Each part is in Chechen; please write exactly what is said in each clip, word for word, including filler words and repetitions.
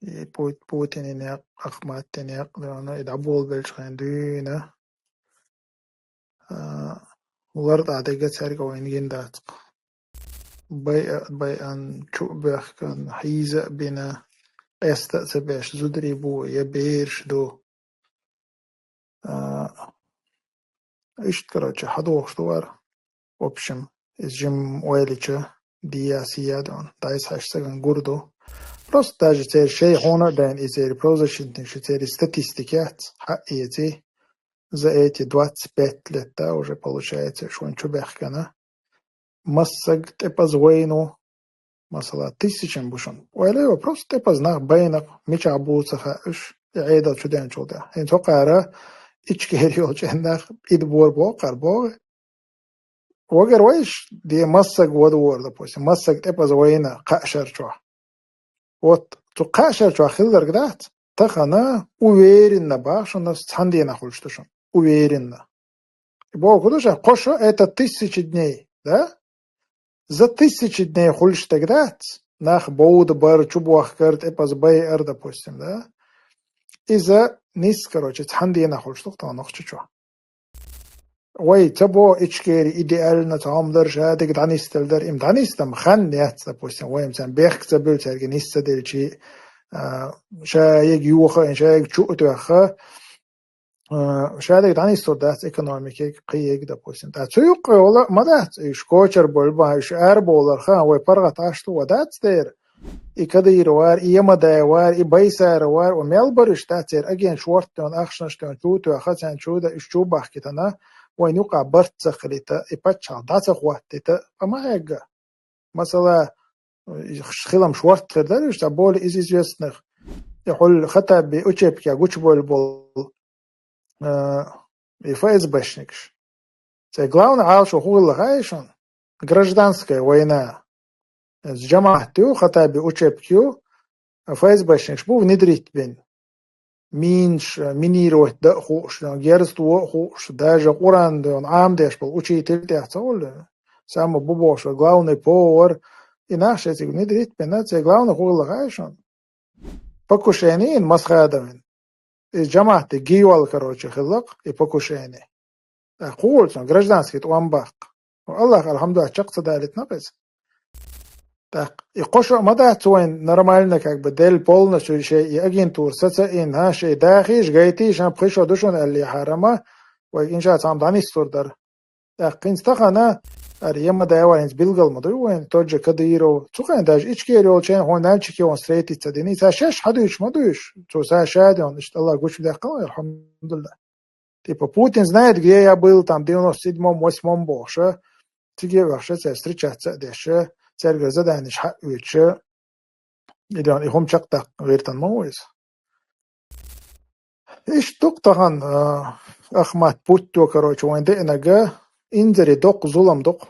И Пу-, Путине некъ, Ахматте некъ, дуьйна, и дӀаболабелча хана дуьйна. А, лар тӀа дегга цаьрга вайна гина дац. Байа, байан, чу а бехкан, хьийза а бина, къеста а ца беш, зударий бу, я бераш ду. А, иштта, короче, хьадохуш ду вара. В общем, иза жим ойлича, дия, сия дон. Дайс хьаьш саган гур ду. Просто даже церан шей хьуна а дайна, и церан правозащитникаш, и церан статистика яц, хьаэций. За эти двадцать пять лет, да, уже получается, шун чу бехкана. Массаг тӀепаза вайну, масала, тысячам бу шун. Ойла йо, просто тӀепаза нах байна, мичахь бу ца хаьа уьш, и Ӏедал чу деанчул тӀе. ХӀинца хӀокхара Ичкери йолчу нах, и д-, бор боху кхара боху. Вагар вайш, де массаг вада вора, допустим, массаг тӀепаза вайна кхаа шар чохь. Вот, цу кхаа шар чохь хилларг дац, тахана уверенно баху шуна, цхьана дийнахь хуьлуш ду шуна. Уверенно. Боху ду ша, кхо шо это тысячи дней, да? За тысячи дней хуьлуш дерг дац, нах бовда бар, чу бохкар, тӀепаза байар, допустим, да? Иза нис, короче, цхьана дийнахь хуьлуш ду тахана нохча чохь. Вай ца бо Ичкери идеально цхьа хӀума дара, ша дерг дӀанисдала дара. Им дӀанисдам хан яц, допустим, вай царна бехк ца буьлу, цаьрга нис ца делчи, а, ша ег юха, ша ег чу а тоьхха, а, ша дерг дӀанисдур дац экономикег, кхин ег, допустим. ТӀа цу юккъе йола а ма дац, уьш кочар болу бан, уьш арабовлар хан, вай паргӀат Ӏаш ду, ва дац дера. И Кадыров вара, и Ямадаев вара, и Байсаров вара, ва мел бара уьш, да, церан агент шортта йолу, ахчанаш йолу, чу тоьхха, царна чу дан, уьш чу бахкийтина, вайн юкъа барт ца хилийта, и паччахьалла дӀа ца хӀоттийта, ткъа ма хьегга. Масала, и хилам шортта хир дара уьш, цхьа более из известных, и хьуьлла Хаттаби учебка гучубевлла болу, а, и ФСБшникаш. Церан главный Ӏалашо хӀун хилла хаьий шуна? Гражданская война. Иза жамаӀат ю, Хаттаби учебка ю, ФСБшникаш бу внедрить бина. Минаш, минировать дан а хууш, герз тӀо а хууш, даже Къуръан дойн Ӏамадеш болу учитель тӀех ца волу. Самый бу бохуш, главный повар, и нах шайцига внедрить бина, церан главный хӀун хилла хаьий шуна? Покушение йина Масхадовна. И жамаӀатан гийол, короче, хиллакх, и покушение. ТӀаккха хӀун волчу гражданский тӀом баккха. Аллах, алхьамдулиллах, чекх ца далийтина-кх иза. ТӀаккха и кхо шо а ма дац вайн нормально, как бы, делла полностью шайн и агентура саца а йина, шайн дахийша, гайтийша, пхи шо ду шуна аьлла хьарама, вай инша цхьамма дӀанисдур дара. ТӀаккха хӀинца тахана, ара Ямадаев хӀинца билгал ма дуй вайн, тот же Кадыров, цу хенахь даже Ичкери йолчу хенахь хӀун Нальчике ван встретиться дина, и цара шаьш хьадуьйцуш ма дуьйш, цо ша ша ден, иштта Аллах гучудаьккхина, алхьамдулиллах. Типа, Путин знает, где я был, там, девяносто седьмом, восьмом бохуш, циге а вахша, цаьрца встречаться а деш, цаьргара заданиш хьаоьцуш, и ден, и хӀума чекхдаккха гӀиртан ма ву иза. Иштта ду-кх тахана, а, Ахмат Путто, короче, вайн деанага, инзаре доккха зулам ду-кх.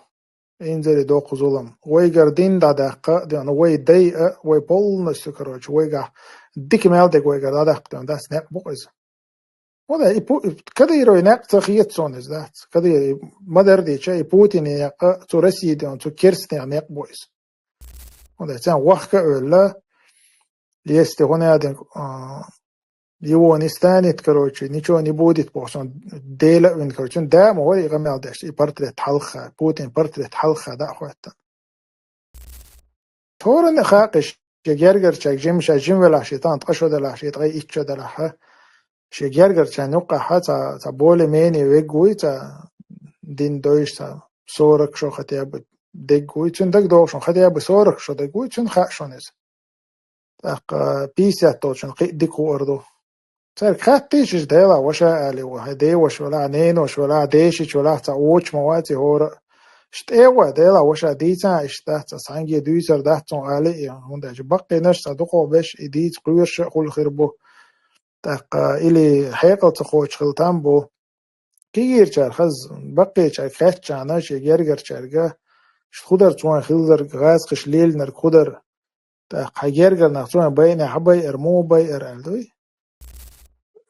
Инзаре доккха зулам. Вайгара дин дӀадаккха а, ден, вай дай а, вай полностью, короче, вайгахь дика мел дерг вайгара дӀадаккха, ден, дац, некъ бу-кх иза. ХӀунда и Пу-, Кадыровн некъ ца хета суна иза, дац. Кадыров ма-дарра дийцича, и Путинан некъ а, цу Россин ден, цу керстанех некъ бу иза. ХӀунда царна вахка а велла, если хӀун аьлла, а, его не станет, короче, ничего не будет бохуш, Дела а вина, короче, да а ма вара и къамел деш, и портрет хьалха, Путинан портрет хьалха дӀа а хӀоьттина. ХӀоранна а хаьа-кх, шен гергарчаьрга жима, ша жима велахь, шен тахана ткъа шо делахь, шен ткъе итт шо делахь, шен гергарчарна юккъехь цхьа, цхьа более-менее вег вуй, цхьа дин дойуш, цхьа сорок шо хотя бы дерг вуй. Цуьнан дагадогӀу шуна, хотя бы сорок шо дерг вуй, цуьнан хаьа шуна иза. ТӀаккха пятьдесят долчун кхин а дика хуур ду. Цаьрга хаьттийша, Делан ваша, али ву, хьайн деваша велахь, неноша велахь, дешича велахь, цхьа вочу ма вац и хӀора а. Иштта тӀе а вай, Делан ваша, дийцахьа, иштта дац, аса хьаьнгге дуьйцур дац цунна, али и, хӀунда аьлча баккхийнаш цхьа дукхох беш, и дийца кхоьруш а хуьлу хир бу. ТӀаккха или хьекъал ца кхочуш хила там бу. Кегийрачара хаза, баккхийчаьрга хаьттича, шен гергарчаьрга, иштта хӀун дара цунна хилларг, гӀазкхаша лелийнарг хӀун дара. ТӀаккха хьан гергара нах цунна байъинехь хьан байъар, муха байъар аьлла дуй?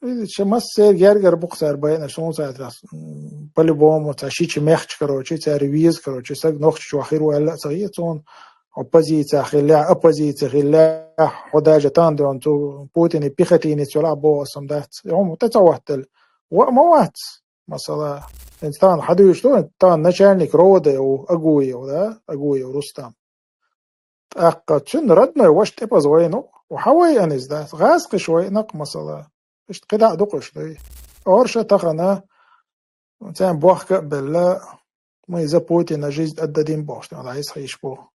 Иза массеран гергара бу-кх цара байъинарш, суна ца хетарехь, м, по-любому, цхьа шича-мехча, короче, цара веза, короче, саг Нохчийчохь хир ву аьлла а ца хета суна. оппозици хилла, оппозици хилла, хьо даже тан дон цу Путине пехотинец вала бо сам дац. Йом, тӀе ца ваттал. Ва ма вац, масала. Ин тан хьадуьйш ду, тан начальник рода у, Агуев, да? Агуев Рустам. ТӀаккха цун родной ваша тӀепаза вайна, у хьа вай аниз, да? ГӀаз кхиш вайна, масала. Иштта кхидӀа а дукхаш дуй. Орша тахана, цен бохка а белла, мы за Путина жизнь отдадим бохш, да, из хиш бу.